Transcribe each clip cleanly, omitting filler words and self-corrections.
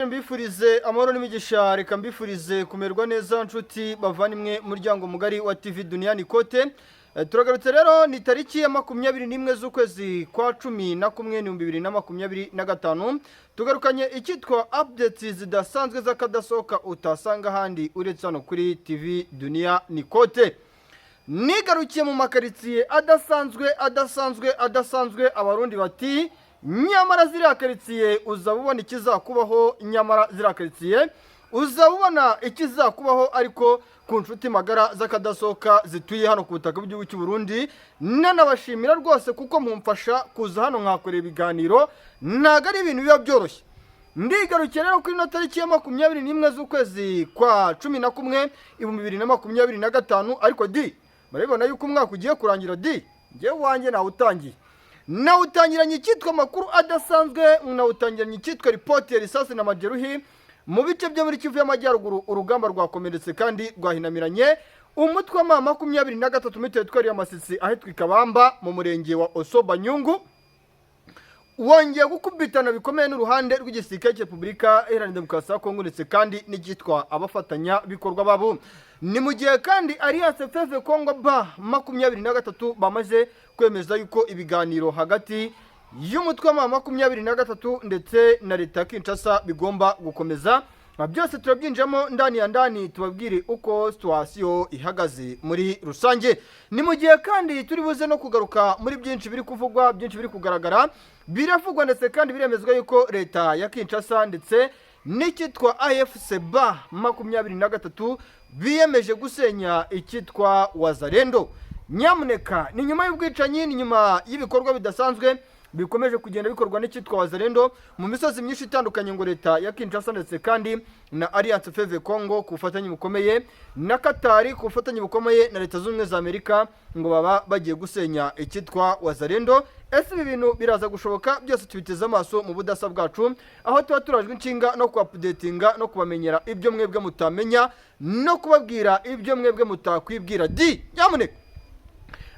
Mbifurize amahoro n'imigisha, reka mbifurize kumererwa neza, nshuti bavandimwe, muryango mugari wa TV Duniani Kote. Turagarutse rero, ni tariki ya 21 z'ukwezi kwa 11 2025. Tugarukanye icyitwa updates zidasanzwe z'akadasohoka utasanga ahandi uretse hano kuri TV Duniani Kote. Nigarukiye mu makaritsiye adasanzwe, adasanzwe, adasanzwe. Abarundi bati: "Nyamara ziriya karitsiye uzaba ubona ikizakubaho, nyamara ziriya karitsiye uzaba ubona ikizakubaho." Ariko ku nshuti magara z'akadasohoka zituye hano ku butaka bw'igihugu cy'u Burundi, nanabashimira rwose kuko mumfasha kuza hano nkakorera ibiganiro, ntabwo ari ibintu biba byoroshye. Ndigarukiye rero kuri ino tariki ya 21 z'ukwezi kwa 11 2025. Ariko di murabibona yuko umwaka ugiye kurangira, di njyewe wanjye nawutangiye, nawutangiranye icyitwa amakuru adasanzwe, nawutangiranye icyitwa ripoti ya risasi na majeruhi mu bice byo muri Kivu y'Amajyaruguru. Urugamba rwakomeretse kandi rwahinamiranye. Umutwe wa M23 muri teritwari ya Masisi, ahitwa Ikabamba mu murenge wa Osoba Nyungu, wongeye gukubitana bikomeye n'uruhande rw'igisirikare cya Repubulika Iharanira Demokarasi ya Kongo ndetse kandi n'icyitwa abafatanyabikorwa babo. Ni mu gihe kandi Alliance Fleuve Congo M23 bamaze kwemeza yuko ibiganiro hagati y'umutwe wa M23 ndetse na leta ya Kinshasa bigomba gukomeza. Byose turabyinjiramo ndani ya ndani, tubabwire uko situation ihagaze muri rusange. Ni mu gihe kandi turi buze no kugaruka muri byinshi biri kuvugwa, byinshi biri kugaragara, biravugwa ndetse kandi biremezwa yuko leta ya Kinshasa ndetse n'icyitwa AFC M23 biyemeje gusenya icyitwa Wazalendo. Nyamuneka, ni nyuma y'ubwicanyi, ni nyuma y'ibikorwa bidasanzwe bikomeje kugenda bikorwa n'icyitwa Wazalendo mu misozi myinshi itandukanye. Ngo leta ya Kinshasa ndetse kandi na Alliance Fleuve Congo ku bufatanye bukomeye na Katari, ku bufatanye bukomeye na Leta Zunze Ubumwe za Amerika, ngo baba bagiye gusenya icyitwa Wazalendo. Ese ibi bintu biraza gushoboka? Byose tubiteze amaso mu budasa bwacu, aho tuba turajwe inshinga no kubaupdatinga no kubamenyera ibyo mwebwe mutamenya no kubabwira ibyo mwebwe mutakwibwira. Di nyamuneka,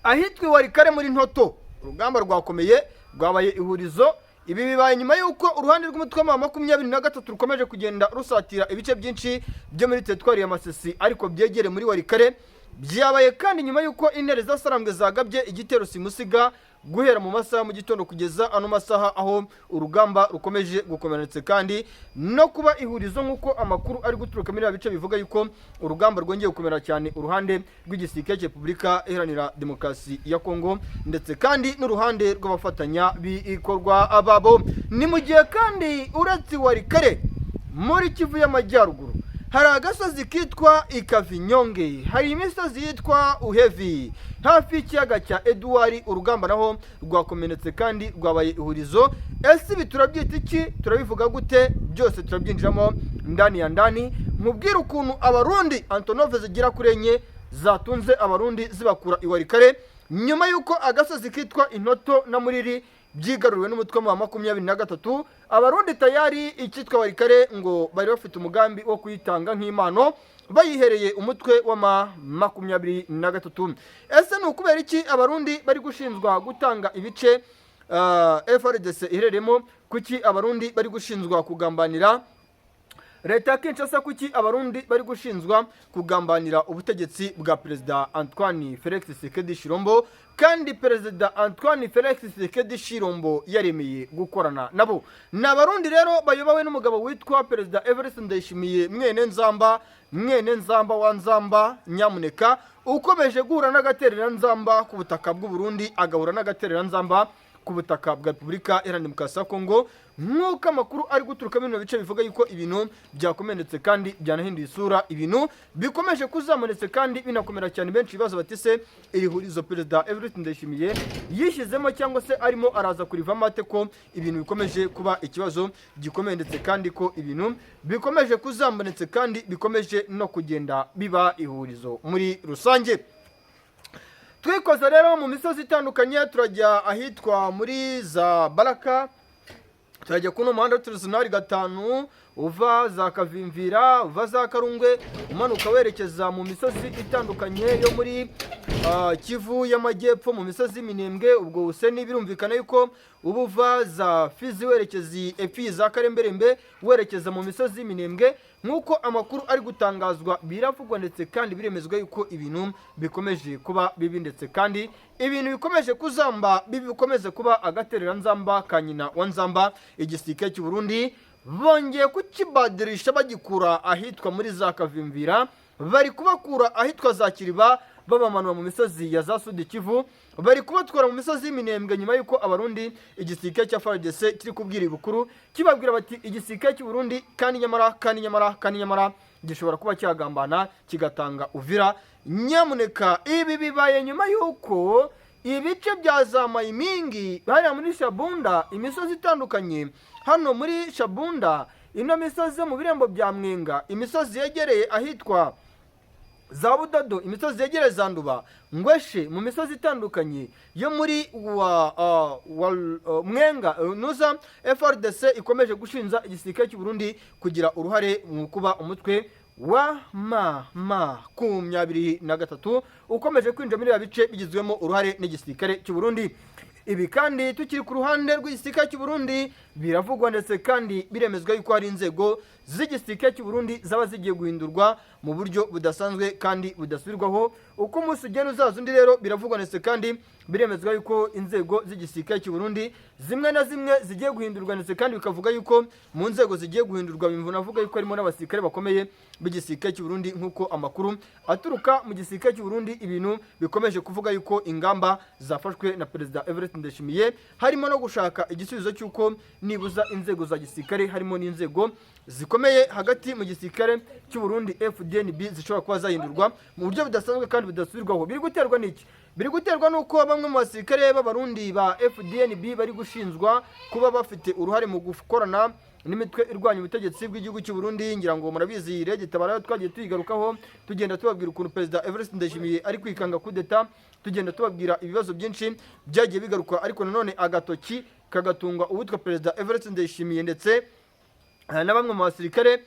ahitwa Iwarikare muri Ntoto urugamba rwakomeye, rwabaye ihurizo. Ibi bibaye nyuma y'uko uruhande rw'umutwe wa 23 rukomeje kugenda rusatira ibice byinshi byo muri teritwari ya Masisi, ariko byegereye muri Warikare. Byabaye kandi nyuma y'uko intare zasarambwe zagabye igitero simusiga guhera mu masaha mu gitondo kugeza ano masaha, aho urugamba rukomeje gukomera ndetse kandi no kuba ihurizo, nk'uko amakuru ari guturuka muri ibi bice bivuga yuko urugamba rwongeye gukomera cyane, uruhande rw'igisirikare cya Repubulika Iharanira Demokarasi ya Kongo ndetse kandi n'uruhande rw'abafatanya bikorwa babo. Ni mu gihe kandi uretse Warikare, muri Kivu y'Amajyaruguru hari agasozi kitwa Ikavinyonge, hari imisozi yitwa Uhevi hafi y'ikiyaga cya Eduwari, urugamba naho rwakomenetse kandi rwabaye ihurizo. Ese ibi turabyita iki? Turabivuga gute? Byose turabyinjiramo ndani ya ndani, nkubwire ukuntu Abarundi Antonov zigera kuri enye zatunze Abarundi zibakura Iwarikare, nyuma y'uko agasozi kitwa Intoto na Muriri byigaruriwe n'umutwe wa 23. Abarundi tayari icyitwa Warikare ngo bari bafite umugambi wo kuyitanga nk'impano, bayihereye umutwe wa 23. Ese ni ukubera iki Abarundi bari gushinjwa gutanga ibice FARDC iherereyemo? Kuki Abarundi bari gushinjwa kugambanira leta ya Kinshasa? Kuki Abarundi bari gushinjwa kugambanira ubutegetsi bwa Perezida Antoine Felix Tshisekedi Tshilombo, kandi Perezida Antoine Felix Tshisekedi Tshilombo yaremeye gukorana nabo? Ni Abarundi rero bayobowe n'umugabo witwa Perezida Evariste Ndayishimiye, mwene Nzamba, mwene Nzamba wa Nzamba, nyamuneka, ukomeje guhura n'agatereranzamba ku butaka bw'u Burundi, agahura n'agatereranzamba ku butaka bwa Repubulika Iharanira Demokarasi ya Kongo, nk'uko amakuru ari guturuka muri bino bice bivuga yuko ibintu byakomeretse kandi byanahinduye isura, ibintu bikomeje kuzamunetse kandi binakomera cyane. Benshi ibibazo bati: "Se iri hurizo Perezida Evariste Ndayishimiye yishyizemo cyangwa se arimo araza kurivamo ate, ko ibintu bikomeje kuba ikibazo gikomeye ndetse kandi ko ibintu bikomeje kuzamunetse kandi bikomeje no kugenda biba ihurizo muri rusange?" Twikoze rero mu misozi itandukanye, turajya ahitwa muri za Baraka, turajya kuno muhanda w'uturusinari gatanu. Uva za Kavimvira, uva za Karungwe, umanuka werekeza mu misozi itandukanye yo muri Kivu y'Amajyepfo, mu misozi y'Iminembwe. Ubwo Useni birumvikana yuko uba uva za Fizi werekeza epi za Karemberembe, werekeza mu misozi y'Iminembwe. Nk'uko amakuru ari gutangazwa, biravugwa ndetse kandi biremezwa yuko ibintu bikomeje kuba bibi, ndetse kandi ibintu bikomeje kuzamba bibi, bikomeze kuba agatereranzamba ka nyina wa nzamba. Igisirikare cy'u Burundi bongeye kukibadirisha, bagikura ahitwa muri za Kavimvira, bari kubakura ahitwa za Kiriba, babamanura mu misozi ya za Sud Kivu, bari kubatwara mu misozi y'Iminembwe, nyuma y'uko Abarundi, igisirikare cya FARDC kiri kubwira ibukuru, kibabwira bati igisirikare cy'u Burundi kandi nyamara kandi nyamara kandi nyamara gishobora kuba cyagambana kigatanga Uvira. Nyamuneka, ibi bibaye nyuma y'uko ibice bya za Mayimingi hariya muri Shabunda, imisozi itandukanye hano muri Shabunda, ino misozi yo mu birembo bya Mwenga, imisozi yegereye ahitwa za Budodo, imisozi yegereye za Nduba, Ngweshe, mu misozi itandukanye yo muri wa Mwenga, nuza FARDC ikomeje gushinja igisirikare cy'u Burundi kugira uruhare mu kuba umutwe wa M23 ukomeje kwinjira muri biriya bice bigizwemo uruhare n'igisirikare cy'u Burundi. Ibi kandi, tukiri ku ruhande rw'igisirikare cy'u Burundi, biravugwa ndetse kandi biremezwa yuko hari inzego z'igisirikare cy'u Burundi zaba zigiye guhindurwa mu buryo budasanzwe kandi budasubirwaho. Uko umunsi ugenda uzaza undi rero, biravugwa ndetse kandi biremezwa yuko inzego z'igisirikare cy'u Burundi zimwe na zimwe zigiye guhindurwa, ndetse kandi bikavuga yuko mu nzego zigiye guhindurwa binavuga yuko harimo n'abasirikare bakomeye b'igisirikare cy'u Burundi. Nk'uko amakuru aturuka mu gisirikare cy'u Burundi, ibintu bikomeje kuvuga yuko ingamba zafashwe na Perezida Evariste Ndayishimiye harimo no gushaka igisubizo cy'uko nibuza inzego za gisirikare, harimo n'inzego zikomeye hagati mu gisirikare cy'u Burundi FDNB, zishobora kuba zahindurwa mu buryo budasanzwe kandi budasubirwaho. Biri guterwa n'iki? Biri guterwa n'uko bamwe mu basirikare b'Abarundi ba FDNB bari gushinjwa kuba bafite uruhare mu gukorana n'imitwe irwanya ubutegetsi bw'igihugu cy'u Burundi. Ngira ngo murabizi, RED Tabara twagiye tuyigarukaho, tugenda tubabwira ukuntu Perezida Evariste Ndayishimiye ari kwikanga kudeta, tugenda tubabwira ibibazo byinshi byagiye bigaruka, ariko nanone agatoki kagatungwa uwitwa Perezida Evariste Ndayishimiye ndetse na bamwe mu basirikare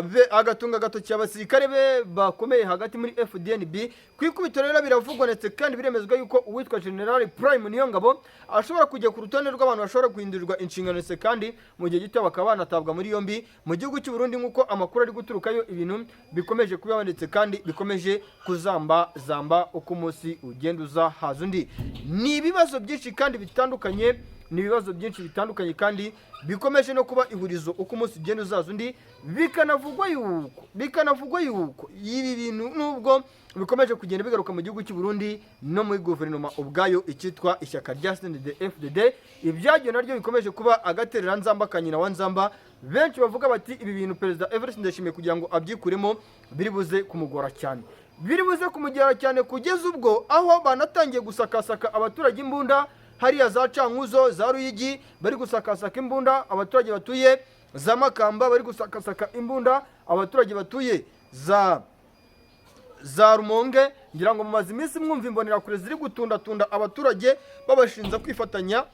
be, agatunga agatoki abasirikare be bakomeye hagati muri FDNB. Ku ikubitiro rero, biravugwa ndetse kandi biremezwa yuko uwitwa General Prime Niyongabo ashobora kujya ku rutonde rw'abantu bashobora guhindurirwa inshingano, ndetse kandi mu gihe gito bakaba banatabwa muri yombi mu gihugu cy'u Burundi. Nk'uko amakuru ari guturukayo, ibintu bikomeje kuba ndetse kandi bikomeje kuzamba zamba uko umunsi ugenda uza haza undi. Ni ibibazo byinshi kandi bitandukanye, ni ibibazo byinshi bitandukanye kandi bikomeje no kuba ihurizo uko umunsi ugenda uzaza undi. Bikanavugwa yuko ibi bintu, nubwo bikomeje kugenda bigaruka mu gihugu cy'u Burundi, no muri guverinoma ubwayo, icyitwa ishyaka rya CNDD-FDD ibyaryo naryo bikomeje kuba agatereranzamba ka nyina wa nzamba. Benshi bavuga bati ibi bintu Perezida Evariste Ndayishimiye kugira ngo abyikuremo biri buze kumugora cyane, biri buze kumugora cyane, kugeza ubwo aho banatangiye gusakasaka abaturage imbunda hariya za Cankuzo, za Ruyigi, bari gusakasaka imbunda abaturage batuye za Makamba, bari gusakasaka imbunda abaturage batuye za Rumonge. Ngira ngo mumaze iminsi mwumva imbonerakure ziri gutundatunda abaturage, babashinza kwifatanya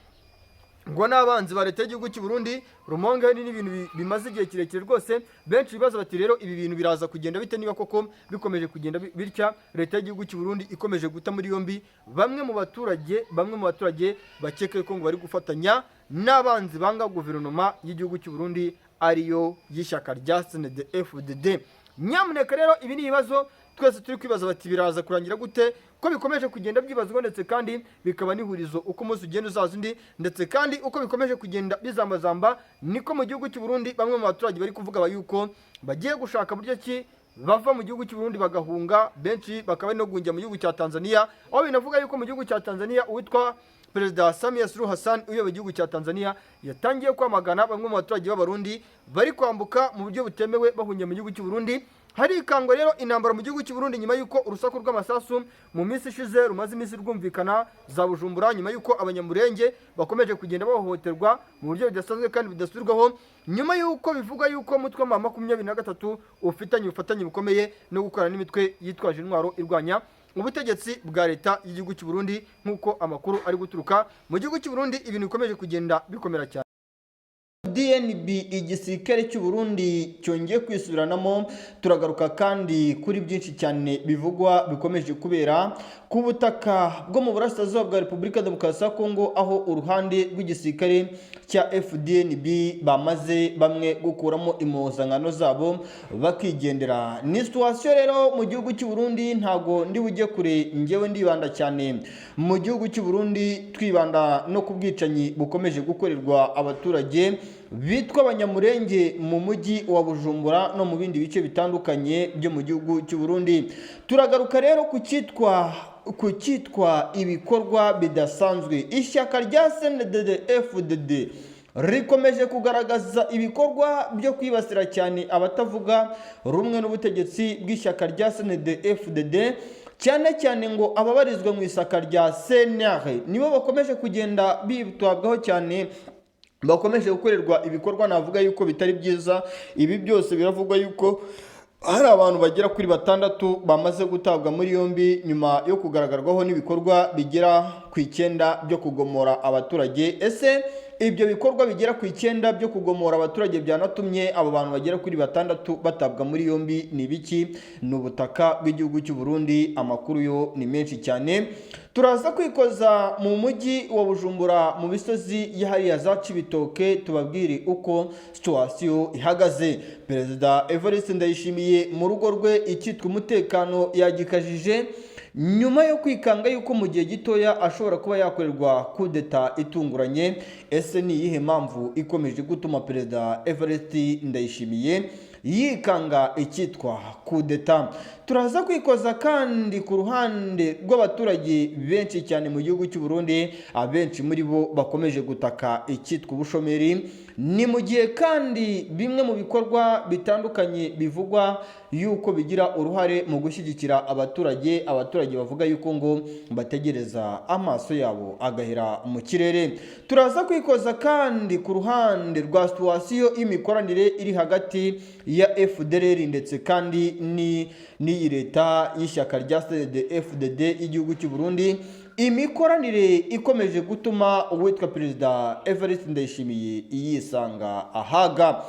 ngo n'abanzi ba leta y'igihugu cy'u Burundi. Rumonge ni n'ibintu bimaze igihe kirekire rwose. Benshi bibaza bati rero ibi bintu biraza kugenda bite niba koko bikomeje kugenda bitya, leta y'igihugu cy'u Burundi ikomeje guta muri yombi bamwe mu baturage bakeka ko ngo bari gufatanya n'abanzi banga guverinoma y'igihugu cy'u Burundi, ariyo y'ishyaka rya CNDD-FDD? Nyamuneka rero, ibi ni ibibazo twese turi kwibaza bati biraza kurangira gute, ko bikomeje kugenda byibazwa ndetse kandi bikaba n'ihurizo uko umunsi ugenda uzaza undi, ndetse kandi uko bikomeje kugenda bizambazamba niko mu gihugu cy'u Burundi bamwe mu baturage bari kuvuga yuko bagiye gushaka buryo ki bava mu gihugu cy'u Burundi bagahunga, benshi bakaba bari no guhungira mu gihugu cya Tanzania, aho binavuga yuko mu gihugu cya Tanzania uwitwa Perezida Samia Suluhu Hassan uyoboye igihugu cya Tanzania yatangiye kwamagana bamwe mu baturage b'Abarundi bari kwambuka mu buryo butemewe bahungiye mu gihugu cy'u Burundi. Harikangwa rero intambara mu gihugu cy'u Burundi nyuma y'uko urusaku rw'amasasu mu minsi ishize rumaze iminsi rwumvikana za Bujumbura, nyuma y'uko Abanyamurenge bakomeje kugenda bahohoterwa mu buryo budasanzwe kandi budasubirwaho, nyuma y'uko bivugwa y'uko umutwe wa 23 ufitanye ubufatanye bukomeye no gukorana n'imitwe yitwaje intwaro irwanya ubutegetsi bwa leta y'igihugu cy'u Burundi. Nk'uko amakuru ari guturuka mu gihugu cy'u Burundi, ibintu bikomeje kugenda bikomera cyane. FDNB, igisirikare cy'u Burundi cyongeye kwisubiranamo. Turagaruka kandi kuri byinshi cyane bivugwa bikomeje kubera ku butaka bwo mu burasirazuba bwa Repubulika Demokarasi ya Kongo, aho uruhande rw'igisirikare cya FDNB bamaze bamwe gukuramo impuzankano zabo bakigendera. Ni situation rero mu gihugu cy'u Burundi. Ntago ndi bujye kure, njyewe ndibanda cyane mu gihugu cy'u Burundi, twibanda no ku bwicanyi bukomeje gukorerwa abaturage bitwa Abanyamurenge mu mujyi wa Bujumbura no mu bindi bice bitandukanye byo mu gihugu cy'u Burundi. Turagaruka rero ku cyitwa ibikorwa bidasanzwe. Ishyaka rya CNDD FDD rikomeje kugaragaza ibikorwa byo kwibasira cyane abatavuga rumwe n'ubutegetsi bw'ishyaka rya CNDD FDD, cyane cyane ngo ababarizwa mu ishyaka rya CNR nibo bakomeje kugenda bitabwaho cyane, bakomeje gukorerwa ibikorwa navuga yuko bitari byiza. Ibi byose biravugwa yuko hari abantu bagera kuri batandatu bamaze gutabwa muri yombi nyuma yo kugaragarwaho n'ibikorwa bigera ku 9 byo kugomora abaturage. Ese ibyo bikorwa bigera ku 9 byo kugomora abaturage byanatumye abo bantu bagera kuri batandatu batabwa muri yombi ni ibiki? Ni ubutaka bw'igihugu cy'u Burundi. Amakuru yo ni menshi cyane. Turaza kwikoza mu mujyi wa Bujumbura, mu misozi yahariya za Cibitoke, tubabwire uko situation ihagaze. Perezida Evariste Ndayishimiye mu rugo rwe icyitwa umutekano yagikajije nyuma yo kwikanga yuko mu gihe gitoya ashobora kuba yakorerwa kudeta itunguranye. Ese ni iyihe mpamvu ikomeje gutuma Perezida Evariste Ndayishimiye yikanga icyitwa kudeta? Turaza kwikoza kandi ku ruhande rw'abaturage benshi cyane mu gihugu cy'u Burundi, abenshi muri bo bakomeje gutaka icyitwa ubushomeri. Ni mu gihe kandi bimwe mu bikorwa bitandukanye bivugwa yuko bigira uruhare mu gushyigikira abaturage, abaturage bavuga yuko ngo bategereza amaso yabo agahera mu kirere. Turaza kwikoza kandi ku ruhande rwa situation y'imikoranire iri hagati ya FDLR ndetse kandi ni n'iyi leta y'ishyaka rya CNDD-FDD y'igihugu cy'u Burundi, imikoranire ikomeje gutuma uwitwa Perezida Evariste Ndayishimiye yisanga ahaga.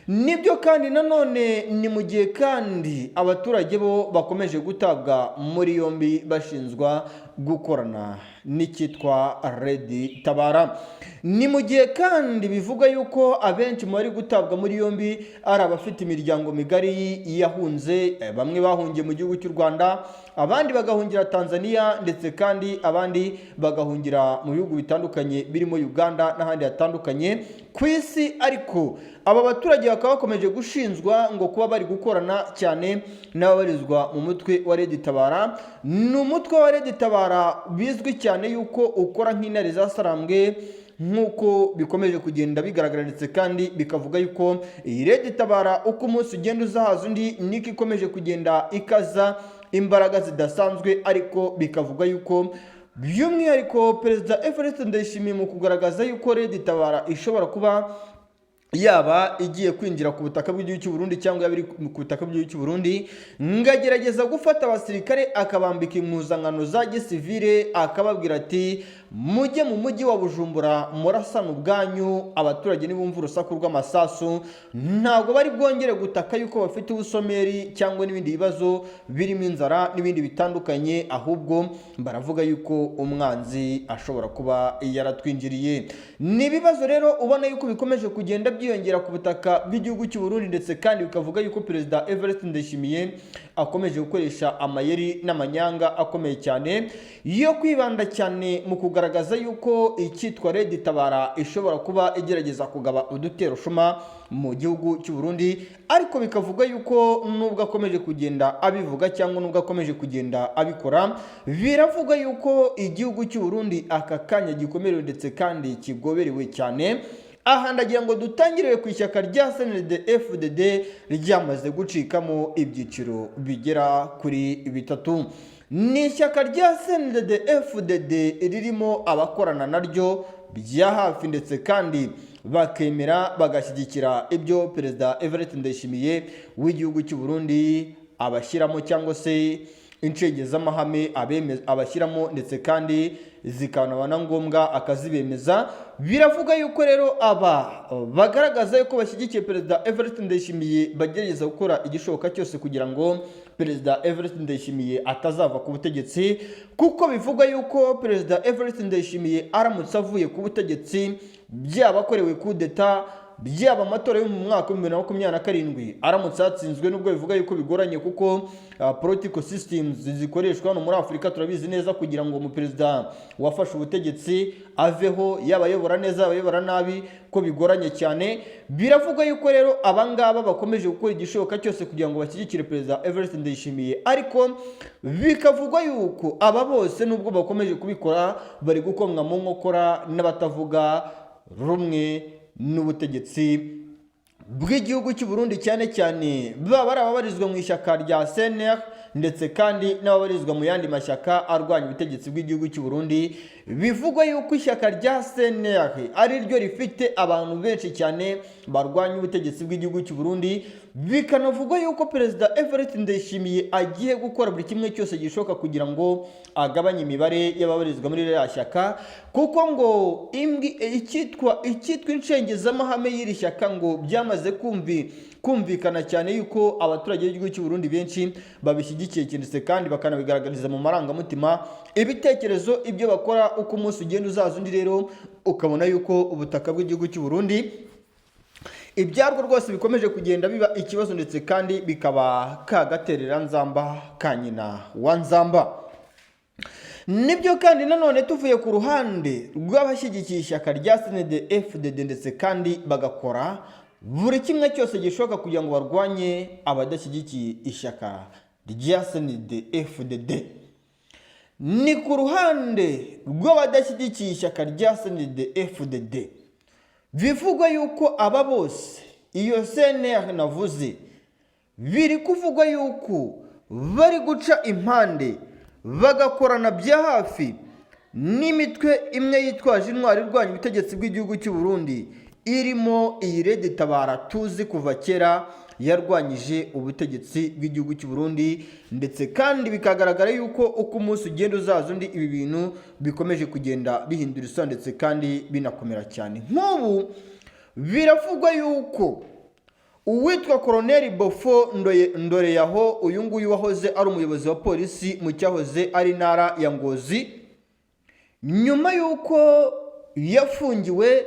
Nibyo kandi nanone ni mu gihe kandi abaturage bo bakomeje gutabwa muri yombi bashinzwa gukorana n'icyitwa Red Tabara. Ni mu gihe kandi bivuga yuko abenshi mu bari gutabwa muri yombi ari abafite imiryango migari yahunze, bamwe bahungiye mu gihugu cy'u Rwanda, abandi bagahungira Tanzania, ndetse kandi abandi bagahungira mu bihugu bitandukanye birimo Uganda n'ahandi hatandukanye ku isi. Ariko aba baturage bakaba bakomeje gushinjwa ngo kuba bari gukorana cyane n'ababarizwa mu mutwe wa Red Tabara. Ni umutwe wa Red Tabara bizwi cyane yuko ukora nk'intare zasarambwe, nk'uko bikomeje kugenda bigaragara, ndetse kandi bikavuga yuko iyi Red Tabara uko umunsi ugenda uzahaza undi niko ikomeje kugenda ikaza imbaraga zidasanzwe. Ariko bikavuga yuko by'umwihariko Perezida Evariste Ndayishimiye mu kugaragaza yuko Red Tabara ishobora kuba yaba igiye kwinjira ku butaka bw'igihugu cy'u Burundi cyangwa yaba iri ku butaka bw'igihugu cy'u Burundi, ngagerageza gufata abasirikare akabambika impuzankano za gisivile, akababwira ati: "Mujye mu mujyi wa Bujumbura murasana ubwanyu, abaturage nibumva urusaku rw'amasasu ntabwo bari bwongere gutaka yuko bafite ubushomeri cyangwa n'ibindi bibazo birimo inzara n'ibindi bitandukanye, ahubwo baravuga yuko umwanzi ashobora kuba yaratwinjiriye." Ni ibibazo rero ubona yuko bikomeje kugenda byiyongera ku butaka bw'igihugu cy'u Burundi, ndetse kandi bikavuga yuko Perezida Evariste Ndayishimiye akomeje gukoresha amayeri n'amanyanga akomeye cyane yo kwibanda cyane mu kugaragaza yuko icyitwa Red Tabara ishobora kuba igerageza kugaba udutero shuma mu gihugu cy'u Burundi. Ariko bikavuga yuko nubwo akomeje kugenda abivuga cyangwa nubwo akomeje kugenda abikora, biravuga yuko igihugu cy'u Burundi aka kanya gikomerewe ndetse kandi kigoberewe cyane. Aha ndagira ngo dutangire ku ishyaka rya CNDD FDD ryamaze gucikamo ibyiciro bigera kuri bitatu. Ni ishyaka rya CNDD FDD ririmo abakorana naryo bya hafi, ndetse kandi bakemera bagashyigikira ibyo Perezida Evariste Ndayishimiye w'igihugu cy'u Burundi abashyiramo cyangwa se Incengezamahame abashyiramo, ndetse kandi zikanaba na ngombwa akazibemeza. Biravuga yuko rero aba bagaragaza yuko bashyigikiye Perezida Evariste Ndayishimiye bagerageza gukora igishoboka cyose kugira ngo Perezida Evariste Ndayishimiye atazava ku butegetsi, kuko bivugwa yuko Perezida Evariste Ndayishimiye aramutse avuye ku butegetsi, byaba akorewe kudeta, byaba amatora yo mu mwaka wa 2027 aramutse yatsinzwe, nubwo bivuga yuko bigoranye, kuko political systems zikoreshwa hano muri Afurika turabizi neza, kugira ngo umuperezida wafashe ubutegetsi aveho, yaba ayobora neza, yaba ayobora nabi, ko bigoranye cyane. Biravugwa yuko rero abangaba bakomeje gukora igishoboka cyose kugira ngo bashyigikire Perezida Evariste Ndayishimiye, ariko bikavugwa yuko aba bose, nubwo bakomeje kubikora, bari gukomwa mu nkokora n'abatavuga rumwe n'ubutegetsi bw'igihugu cy'u Burundi, cyane cyane baba ari ababarizwa mu ishyaka rya CNR, ndetse kandi n'ababarizwa mu yandi mashyaka arwanya ubutegetsi bw'igihugu cy'u Burundi. Bivugwa yuko ishyaka rya CNR ari ryo rifite abantu benshi cyane barwanya ubutegetsi bw'igihugu cy'u Burundi. Bikanavugwa yuko Perezida Evariste Ndayishimiye agiye gukora buri kimwe cyose gishoboka kugira ngo agabanye imibare y'ababarizwa muri ririya shyaka, kuko ngo imbwi icyitwa incengezamahame y'iri shyaka ngo byamaze kumvikana cyane yuko abaturage b'igihugu cy'u Burundi benshi babishyigikiye, ndetse kandi bakanabigaragariza mu marangamutima, ibitekerezo, ibyo bakora uko umunsi ugenda uzaza undi. Rero ukabona yuko ubutaka bw'igihugu cy'u Burundi ibyarwo rwose bikomeje kugenda biba ikibazo, ndetse kandi bikaba kagaterera nzamba ka nyina wa nzamba. Nibyo kandi nanone, tuvuye ku ruhande rw'abashyigikiye ishyaka rya CNDD FDD, ndetse kandi bagakora buri kimwe cyose gishoboka kugira ngo barwanye abadashyigikiye ishyaka rya CNDD FDD, ni ku ruhande rw'abadashyigikiye ishyaka rya CNDD FDD, bivugwa yuko aba bose, iyo CNR navuze, biri kuvugwa yuko bari guca impande bagakorana bya hafi n'imitwe imwe yitwaje intwari irwanya ubutegetsi bw'igihugu cy'u Burundi, irimo iyi Red Tabara tuzi kuva kera yarwanyije ubutegetsi bw'igihugu cy'u Burundi. Ndetse kandi bikagaragara yuko uko umunsi ugenda uzaza undi, ibi bintu bikomeje kugenda bihindura isura, ndetse kandi binakomera cyane. Nk'ubu biravugwa yuko uwitwa Koroneri Bofo Ndoreyaho, uyu nguyu wahoze ari umuyobozi wa polisi mu cyahoze ari intara ya Ngozi, nyuma y'uko yafungiwe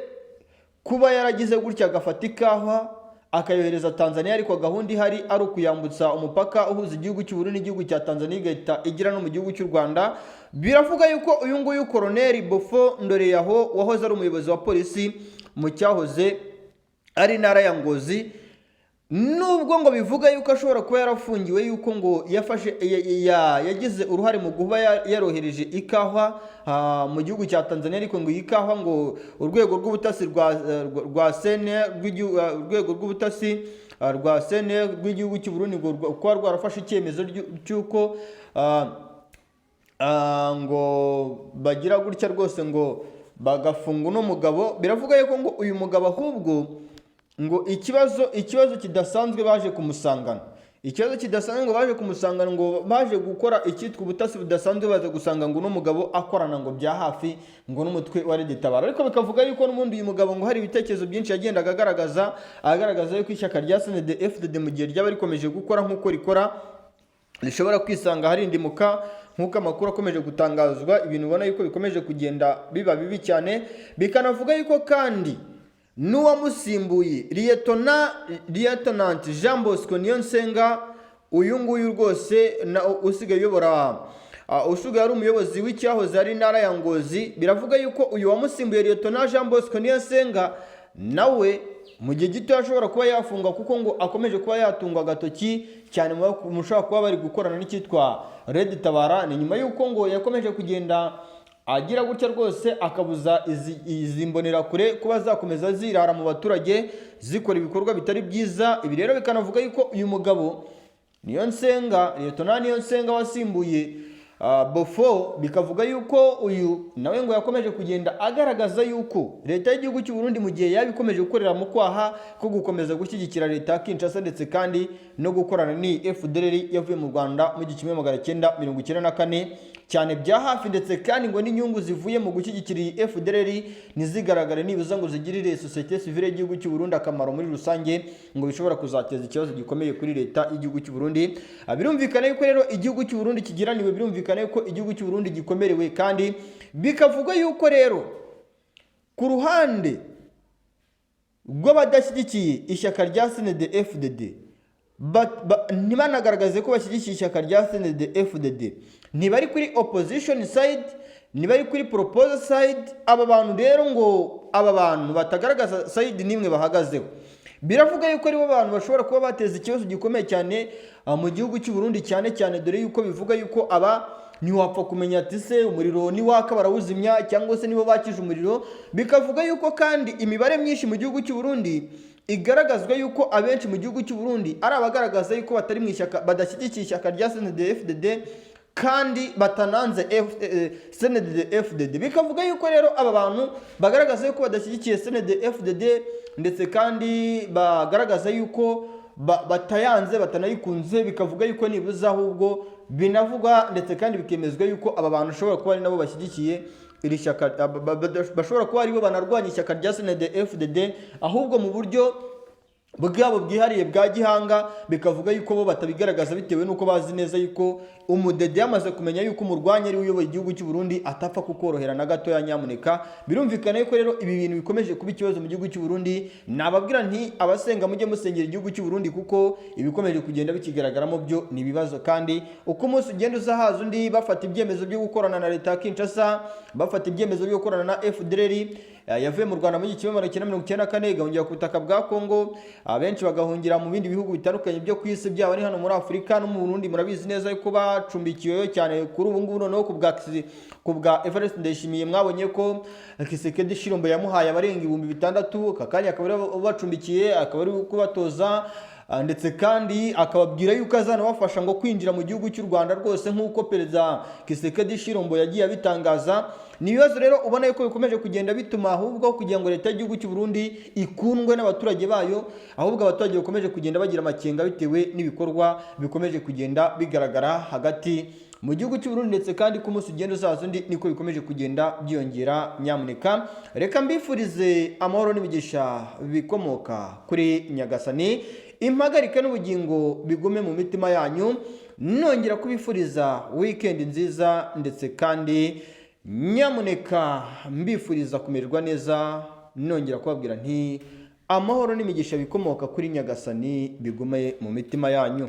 kuba yaragize gutya agafata ikawa akayohereza Tanzania, ariko gahunda ihari ari ukuyambutsa umupaka uhuza igihugu cy'u Burundi n'igihugu cya Tanzania, igahita igera no mu gihugu cy'u Rwanda. Biravuga yuko uyu nguyu Koroneri Bofo Ndoreyaho, wahoze ari umuyobozi wa polisi mu cyahoze ari intara ya Ngozi, nubwo ngo bivuga yuko ashobora kuba yarafungiwe yuko ngo yafashe yagize uruhare mu kuba yarohereje ikawa mu gihugu cya Tanzania, ariko ngo iyi kawa ngo urwego rw'ubutasi rwa CNR urwego rw'ubutasi rwa CNR rw'igihugu cy'u Burundi ngo kuba rwarafashe icyemezo cy'uko ngo bagira gutya rwose ngo bagafunga uno mugabo. Biravuga yuko ngo uyu mugabo ahubwo ngo ikibazo kidasanzwe baje kumusangana, ikibazo kidasanzwe ngo baje kumusangana, ngo baje gukora icyitwa ubutasi budasanzwe, baza gusanga ngo uno mugabo akorana ngo bya hafi ngo n'umutwe wa Red Tabara. Ariko bikavuga yuko n'ubundi uyu mugabo ngo hari ibitekerezo byinshi yagendaga agaragaza, agaragaza yuko ishyaka rya CNDD FDD mu gihe ryaba rikomeje gukora nk'uko rikora rishobora kwisanga harindimuka. Nk'uko amakuru akomeje gutangazwa, ibintu ubona yuko bikomeje kugenda biba bibi cyane. Bikanavuga yuko kandi n'uwamusimbuye, Lieutenant Jean Bosco Niyonsenga, uyu nguyu rwose usigaye uyobora, usigaye ari umuyobozi w'icyahoze ari intara ya Ngozi, biravuga yuko uyu wamusimbuye, Lieutenant Jean Bosco Niyonsenga, nawe mu gihe gito ashobora kuba yafungwa, kuko ngo akomeje kuba yatungwa agatoki cyane mu mushobora kuba bari gukorana n'icyitwa Red Tabara. Ni nyuma y'uko ngo yakomeje kugenda agira gutya rwose akabuza izi mbonerakure kuba zakomeza zirara mu baturage zikora ibikorwa bitari byiza. Ibi rero bikanavuga yuko uyu mugabo Niyonsenga, Lieutenant Niyonsenga wasimbuye Bofo. Bikavuga yuko uyu nawe ngo yakomeje kugenda agaragaza yuko leta y'igihugu cy'u Burundi, mu gihe yaba ikomeje gukorera mu kwaha ko gukomeza gushyigikira leta ya Kinshasa ndetse kandi no gukorana ni FDLR yavuye mu Rwanda mu 1994 cyane bya hafi, ndetse kandi ngo n'inyungu zivuye mu gushyigikira iyi FDLR ntizigaragare nibuza ngo zigirire société civile y'igihugu cy'u Burundi akamaro muri rusange, ngo bishobora kuzateza ikibazo gikomeye kuri leta y'igihugu cy'u Burundi. Birumvikana yuko rero igihugu cy'u Burundi kigiraniwe, birumvikana yuko igihugu cy'u Burundi gikomerewe, kandi bikavugwa yuko rero ku ruhande rw'abadashyigikiye ishyaka rya CNDD FDD, ntibanagaragaze ko bashyigikiye ishyaka rya CNDD FDD, ntibari kuri opposition side, ntibari kuri proposal side. Aba bantu rero, ngo aba bantu batagaragaza side n'imwe bahagazeho, biravuga yuko aribo bantu bashobora kuba bateza ikibazo gikomeye cyane mu gihugu cy'u Burundi, cyane cyane dore yuko bivuga yuko aba ntiwapfa kumenya ati se umuriro niwaka barawuzimya cyangwa se nibo bakije umuriro. Bikavuga yuko kandi imibare myinshi mu gihugu cy'u Burundi igaragazwa yuko abenshi mu gihugu cy'u Burundi ari abagaragaza yuko batari mu ishyaka, badashyigikiye ishyaka rya CNDD-FDD kandi batananze CNDD-FDD. Bikavuga yuko rero aba bantu bagaragaza yuko badashyigikiye CNDD-FDD, ndetse kandi bagaragaza yuko batayanze, batanayikunze, bikavuga yuko nibuze ahubwo binavugwa ndetse kandi bikemezwa yuko aba bantu bashobora kuba ari nabo bashyigikiye iri shyaka, bashobora kuba aribo banarwanya ishyaka rya CNDD-FDD ahubwo mu buryo bwabo bwihariye bwa gihanga. Bikavuga yuko bo batabigaragaza bitewe n'uko bazi neza yuko umudede yamaze kumenya yuko umurwanya ari we uyoboye igihugu cy'u Burundi atapfa kukorohera na gatoya nyamuneka. Birumvikana yuko rero ibi bintu bikomeje kuba ikibazo mu gihugu cy'u Burundi. Nababwira nti abasenga mujye musengera igihugu cy'u Burundi, kuko ibikomeje kugenda bikigaragaramo byo ni ibibazo, kandi uko umunsi ugenda uza haza undi, bafata ibyemezo byo gukorana na leta ya Kinshasa, bafata ibyemezo byo gukorana na FDLR yavuye mu Rwanda muri 1994, igahungira ku butaka bwa Congo, abenshi bagahungira mu bindi bihugu bitandukanye byo ku isi, byaba ari hano muri Afurika no mu Burundi. Murabizi neza yuko bacumbikiweyo cyane kuri ubu ngubu. Noneho ku bwa Evariste Ndayishimiye, mwabonye ko Tshisekedi Tshilombo yamuhaye abarenga 6000, aka kanya akaba ari bacumbikiye, akaba ari kubatoza, ndetse kandi akababwira yuko azanabafasha ngo kwinjira mu gihugu cy'u Rwanda rwose, nk'uko Perezida Tshisekedi Tshilombo yagiye abitangaza. Ni ibibazo rero ubona yuko bikomeje kugenda bituma ahubwo kugira ngo leta y'igihugu cy'u Burundi ikundwe n'abaturage bayo, ahubwo abaturage bakomeje kugenda bagira amakenga bitewe n'ibikorwa bikomeje kugenda bigaragara hagati mu gihugu cy'u Burundi, ndetse kandi ko umunsi ugenda uzaza undi niko bikomeje kugenda byiyongera nyamuneka. Reka mbifurize amahoro n'imigisha bikomoka kuri Nyagasani, impagarike n'ubugingo bigume mu mitima yanyu. Nongera kubifuriza weekend nziza, ndetse kandi nyamuneka mbifuriza kumererwa neza. Nongera kubabwira nti amahoro n'imigisha bikomoka kuri Nyagasani bigume mu mitima yanyu.